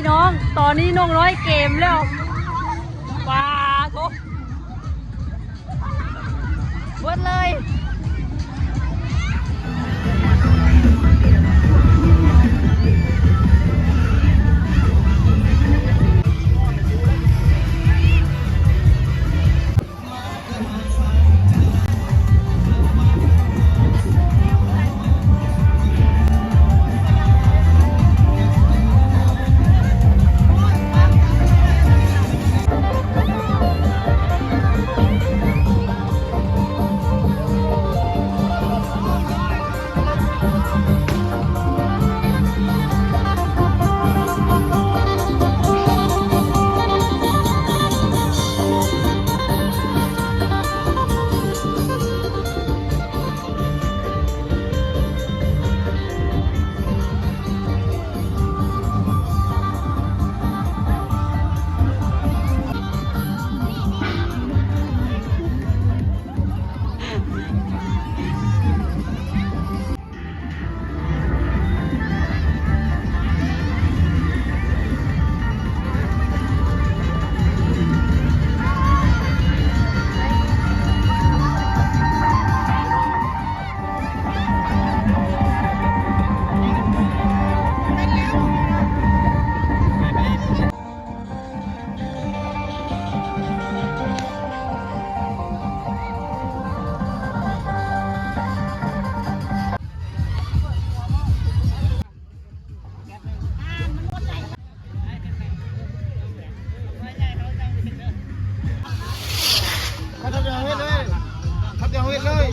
ນ້ອງ ຕອນນີ້ນ້ອງນ້ອຍເກມແລ້ວ ປາໂທ ເບິດເລີຍ. ຄັດດຽວເຮັດເລີຍ ຄັດດຽວເຮັດເລີຍ.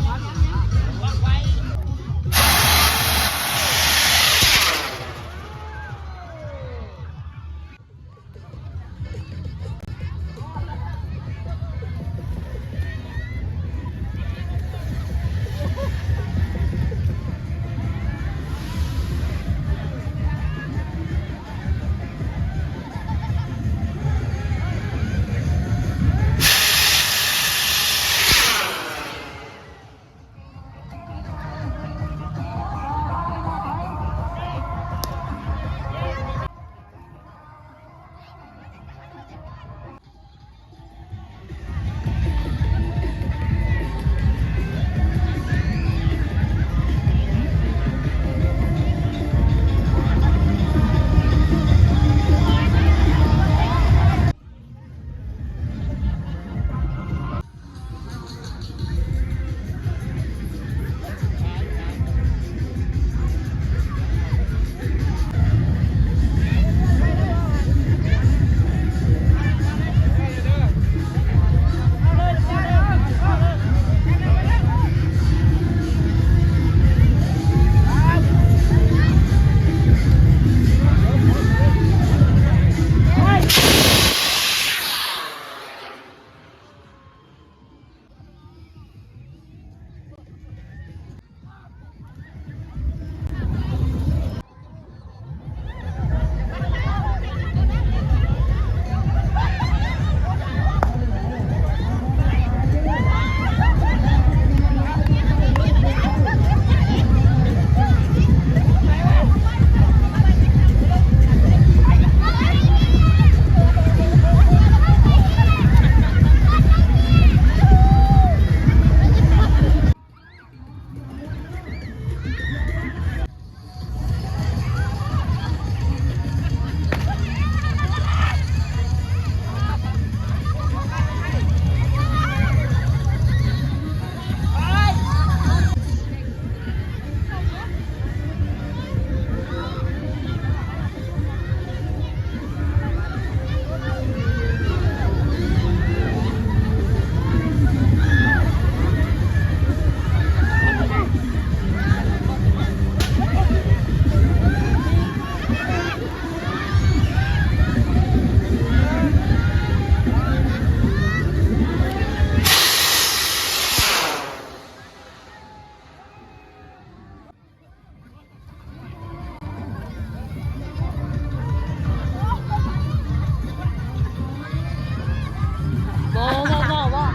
ບໍ່ ບໍ່ ບໍ່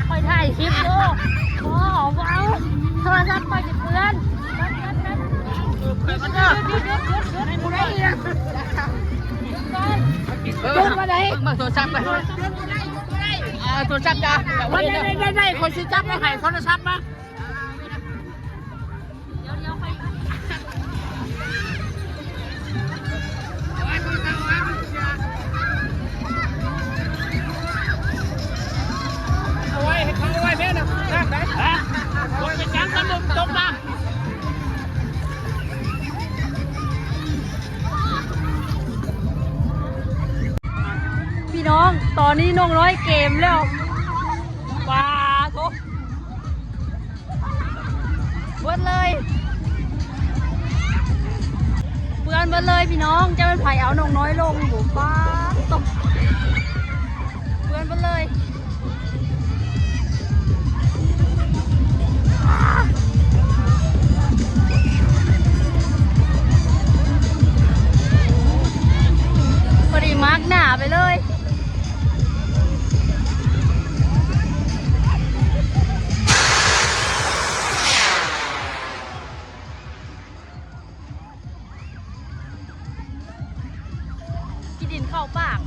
ຂ້ອຍຖ່າຍຄລິບຢູ່. ບໍ່ ບໍ່ເອົາ ໂທລະສັບຂ້ອຍຊິເປື້ອນ. ເອີ ເປີດມັນເດີ ຢຸດ ຢຸດ ຢຸດ ໃຫ້ຜູ້ໃດອີກ. ເບິ່ງ ເບິ່ງໂທລະສັບໄປ ເອົາໂທລະສັບຈ້າ ໄດ້ ໄດ້ ໄດ້ ຂ້ອຍຊິຈັບໄວ້ໃຫ້ ໂທລະສັບມາ. ພີ່ນ້ອງ ຕອນນີ້ນ້ອງນ້ອຍເກມແລ້ວ ປາໂທ ເບິດເລີຍ ເປື້ອນເບິດເລີຍພີ່ນ້ອງ ຈັກແມ່ນໃຜເອົານ້ອງນ້ອຍລົງຢູ່ ປາໂຕ ເປື້ອນເບິດເລີຍ. ພໍດີມາກໜ້າໄປເລີຍ. ຂີ້ດິນເຂົ້າປາກ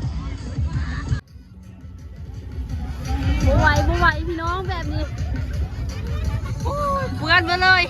ບໍ່ໄຫວ ບໍ່ໄຫວ ພີ່ນ້ອງ ແບບນີ້ ໂອ້ຍ ເປື້ອນເບິດເລີຍ.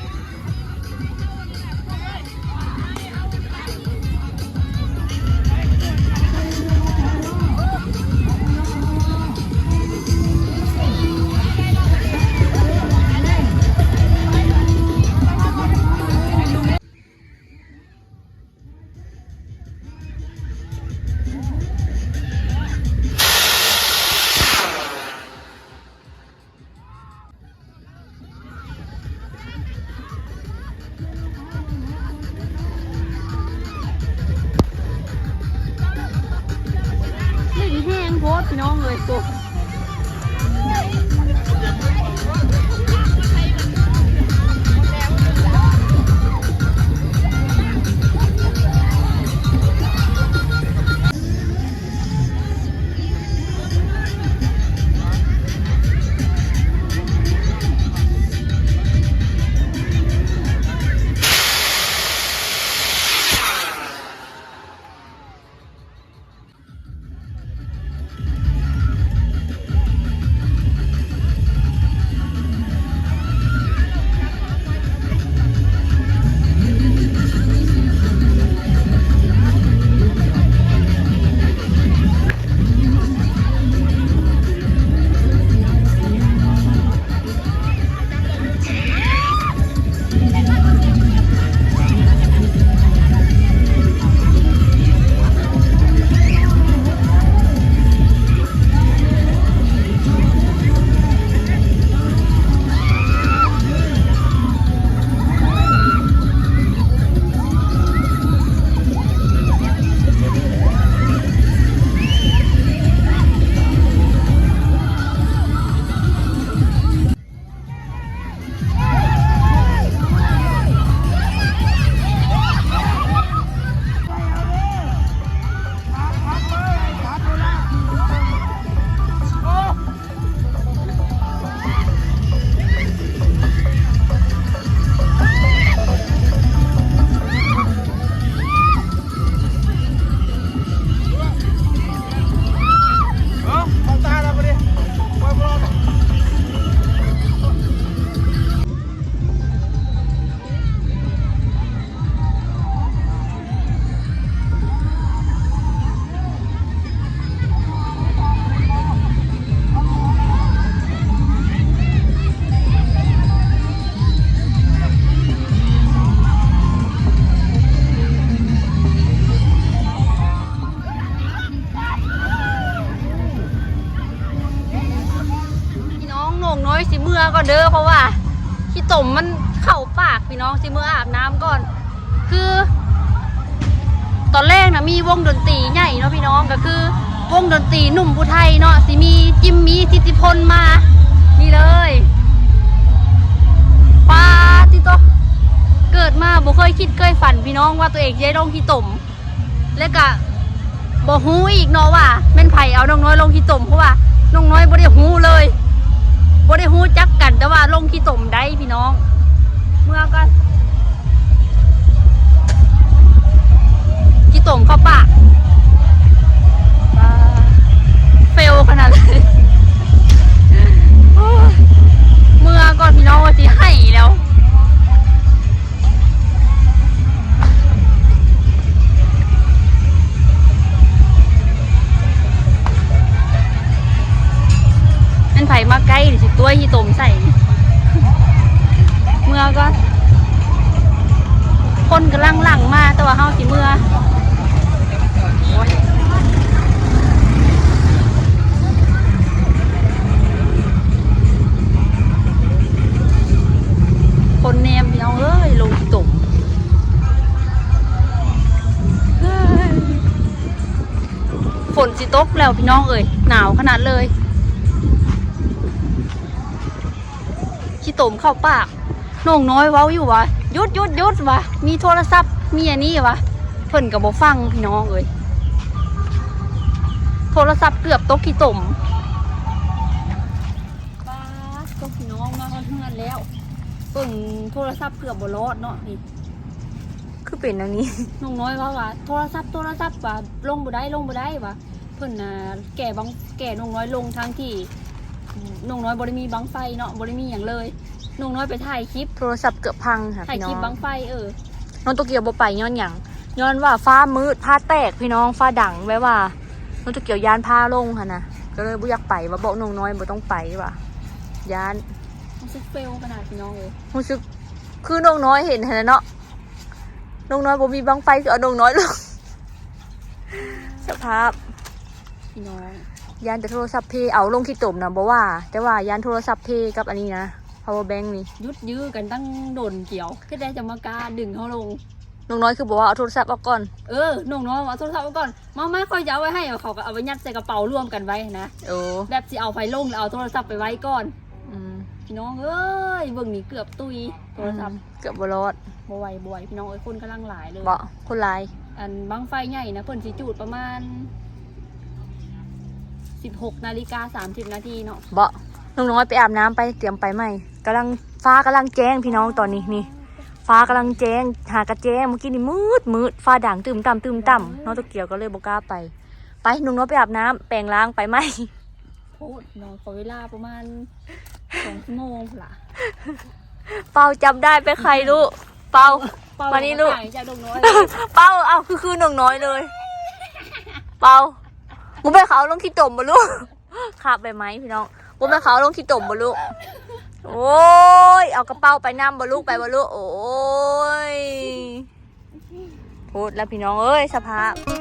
ຫຼິ້ນແຮງໂພດພີ່ນ້ອງເອີຍ ໂອ້. ພີ່ນ້ອງ ນ້ອງນ້ອຍຊິເມືອກ່ອນເດີ ເພາະວ່າຂີ້ຕົມມັນເຂົ້າປາກ ພີ່ນ້ອງ ຊິເມືອອາບນ້ຳກ່ອນ. ຄືຕອນແລກນະ ມີວົງດົນຕີໃຫຍ່ເນາະພີ່ນ້ອງ ກໍຄືວົງດົນຕີໜຸ່ມຜູ້ໄທເນາະ ຊິມີຈິມມີ ສິດທິພົນ ມາ ນີ້ເລີຍ. ປາຕິໂຕ ເກີດມາບໍ່ເຄີຍຄິດເຄີຍຝັນ ພີ່ນ້ອງ ວ່າຕົວເອງຊິໄດ້ລົງຂີ້ຕົມ. ແລະກະບໍ່ຮູ້ອີກເນາະວ່າແມ່ນໃຜເອົານ້ອງນ້ອຍລົງຂີ້ຕົມ ເພາະວ່ານ້ອງນ້ອຍບໍ່ໄດ້ຮູ້ເລີຍ ບໍ່ໄດ້ຮູ້ຈັກກັນ ແຕ່ວ່າລົງຂີ້ຕົມໄດ້ພີ່ນ້ອງ. ເມືອກ່ອນ ຂີ້ຕົມເຂົ້າປາກ. ໂອ້ຍ ຂີ້ຕົມໃສ່ ເມືອກ່ອນ ຄົນກຳລັງຫຼັ່ງມາ ແຕ່ວ່າເຮົາຊິເມືອ ໂອ້ຍ ຄົນແນມ ພີ່ນ້ອງເອີຍ ລົງຂີ້ຕົມ ເຮີ້ຍ ຝົນຊິຕົກແລ້ວ ພີ່ນ້ອງເອີຍ ໜາວຂະໜາດເລີຍ. ຂີ້ຕົມເຂົ້າປາກ ນ້ອງນ້ອຍເວົ້າຢູ່ວ່າ ຢຸດ ຢຸດ ຢຸດ ວ່າ ມີໂທລະສັບ ມີອັນນີ້ວ່າ ເພິ່ນກໍບໍ່ຟັງ ພີ່ນ້ອງເອີຍ ໂທລະສັບເກືອບຕົກຂີ້ຕົມ. ປາດ ຕົກ ພີ່ນ້ອງ ມາຮອດເຮືອນແລ້ວ ເບິ່ງໂທລະສັບເກືອບບໍ່ລອດເນາະ ນີ້ ຄືເປັນແນວນີ້ ນ້ອງນ້ອຍເວົ້າວ່າ ໂທລະສັບ ໂທລະສັບ ວ່າລົງບໍ່ໄດ້ ລົງບໍ່ໄດ້ ວ່າ ເພິ່ນນະແກ່ບັງ ແກ່ນ້ອງນ້ອຍລົງ ທັງທີ່ນ້ອງນ້ອຍບໍ່ໄດ້ມີບັ້ງໄຟເນາະ ບໍ່ໄດ້ມີຫຍັງເລີຍ ນ້ອງນ້ອຍໄປຖ່າຍຄລິບ ໂທລະສັບເກືອບພັງຫາ ຖ່າຍຄລິບບັ້ງໄຟ ເອີ ນ້ອງໂຕກຽວບໍ່ໄປຍ້ອນຫຍັງ? ຍ້ອນວ່າຟ້າມືດ ຟ້າແຕກ ພີ່ນ້ອງ ຟ້າດັງ ແບບວ່ານ້ອງໂຕກຽວຢ້ານຟ້າລົງຫັ້ນນະ ກໍເລີຍບໍ່ຢາກໄປ ວ່າບອກນ້ອງນ້ອຍບໍ່ຕ້ອງໄປ ວ່າຢ້ານ ຮູ້ສຶກເຟວຂະໜາດ ພີ່ນ້ອງເອີຍ ຮູ້ສຶກຄືນ້ອງນ້ອຍເຫັນຫັ້ນແຫຼະເນາະ ນ້ອງນ້ອຍບໍ່ມີບັ້ງໄຟ ຄືເອົານ້ອງນ້ອຍລົງ ສະພາບ ພີ່ນ້ອງ ຢ້ານແຕ່ໂທລະສັບເພ ເອົາລົງຂີ້ຕົມນະບໍ່ວ່າ ແຕ່ວ່າຢ້ານໂທລະສັບເພກັບອັນນີ້ນະ ພາວເວີແບັງນີ້ ຢຸດຢື້ກັນຕັ້ງດົນກຽວ ເຮັດໃດຈັ່ງມາກ້າດຶງເຮົາລົງ ນ້ອງນ້ອຍຄືບໍ່ວ່າເອົາໂທລະສັບອອກກ່ອນ ເອີ ນ້ອງນ້ອຍວ່າເອົາໂທລະສັບອອກກ່ອນ ມາ ມາ ຂ້ອຍຈະເອົາໄວ້ໃຫ້ ເຂົາກໍເອົາໄປຍັດໃສ່ກະເປົາລວມກັນໄວ້ນະ ໂອ້ ແບບຊິເອົາໃຜລົງ ແລ້ວເອົາໂທລະສັບໄປໄວ້ກ່ອນ ອືມ ພີ່ນ້ອງເອີຍ ເບິ່ງນີ້ເກືອບຕຸຍ ໂທລະສັບ ອືມ ເກືອບບໍ່ລອດ ບໍ່ໄຫວ ບໍ່ໄຫວ ພີ່ນ້ອງເອີຍ ຄົນກຳລັງຫຼາຍເລີຍ ບໍ່ ຄົນຫຼາຍ ອັນບັ້ງໄຟໃຫຍ່ນະ ເພິ່ນຊິຈູດປະມານສິບຫົກນາລິກາສາມສິບນາທີເນາະ ບໍ່ ນ້ອງນ້ອຍໄປອາບນ້ຳໄປ ຕຽມໄປໃໝ່ ກຳລັງ ຟ້າກຳລັງແຈ້ງ ພີ່ນ້ອງ ຕອນນີ້ ນີ້ ຟ້າກຳລັງແຈ້ງ ຫາກະແຈ້ງ ມື້ກີ້ນີ້ມືດໆ ຟ້າດັງຕື່ມຕ່ຳ ຕື່ມຕ່ຳ ນ້ອງໂຕກຽວກໍເລີຍບໍ່ກ້າໄປ ໄປ ນ້ອງນ້ອຍໄປອາບນ້ຳ ແປງຮ່າງ ໄປໃໝ່. ໂພດເນາະ ຂໍເວລາປະມານສອງຊົ່ວໂມງພຸ້ນລະ ເປົາ ຈັບໄດ້ໄປໄຄລູກ ເປົາ ເປົາ ມານີ້ລູກ ຈາກນ້ອງນ້ອຍ ເປົາ ເອົ້າ ຄື ຄືນ້ອງນ້ອຍເລີຍ ເປົາ ບໍ່ແມ່ນເຂົາເອົາລົງຂີ້ຕົມບໍ່ລູກ ຄາບໃບໄມ້ ພີ່ນ້ອງ ບໍ່ແມ່ນເຂົາເອົາລົງຂີ້ຕົມບໍ່ລູກ ໂອ້ຍ ເອົາກະເປົາໄປນຳບໍ່ລູກ ໄປບໍ່ລູກ ໂອ້ຍ ໂພດລະ ພີ່ນ້ອງເອີຍ ສະພາບ.